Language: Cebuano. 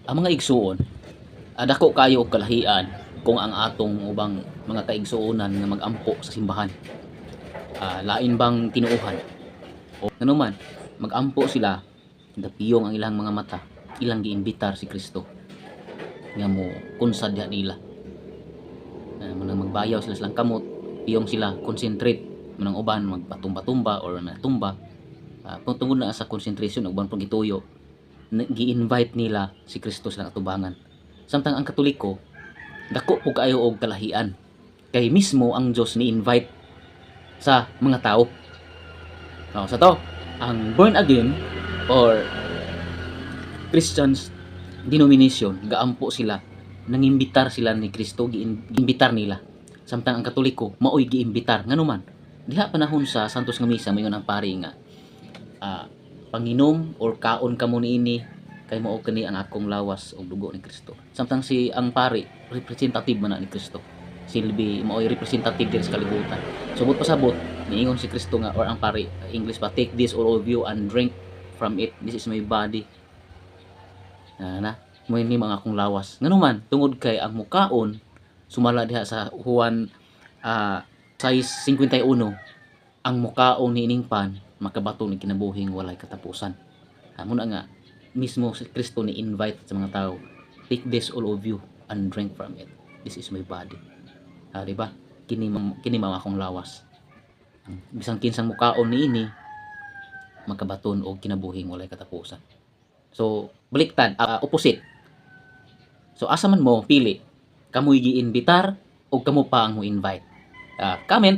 Ang mga igsuon, dako kayo og kalahian kung ang atong ubang mga kaigsuonan nga magampo sa simbahan. Lain bang tinuohan? O nganuman, magampo sila, piyong ang ilang mga mata, ilang giimbitar si Kristo nga mo kunsad diha nila. Manang magbayaw sila silang kamot, piyong sila, concentrate, manang uban magpatumba-tumba or natumba. Kung tungod na sa concentration, uban pang gituyo, gi-invite nila si Kristo sa atubangan. Samtang ang Katoliko, dako po kaayo og kalahian. Kay mismo ang Diyos ni-invite sa mga tao. Oh, sa to, ang born again or Christians denomination, gaampo sila, nangimbitar sila ni Kristo, giimbitar nila. Samtang ang Katoliko, maoy giimbitar. Nganuman, diha panahon sa Santos nga Misa, mayon ang pari nga, panginom or kaon kamo niini kay mao kani ang akong lawas ug dugo ni Kristo. Samtang si ang pari representative man na ni Kristo. Silbi mao'y representative diri sa kalibutan. So buot pasabot, niingon si Kristo nga or ang pari, English pa, "Take this, all of you, and drink from it. This is my body." Na mo ni mga akong lawas. Nganuman, tungod kay ang mukaon sumala diha sa Juan 6:51, ang mukaon niining pan makabaton og kinabuhing walay katapusan. Muna nga mismo si Kristo ni invite sa mga tao, "Take this, all of you, and drink from it. This is my body." Di ba? Kini mao akong lawas. Ang bisan kinsang mukaon niini makabaton og kinabuhing walay katapusan. So baliktad, opposite. So asa man mo pili? Kamoy giimbitar o kamo pa ang mo invite? Comment.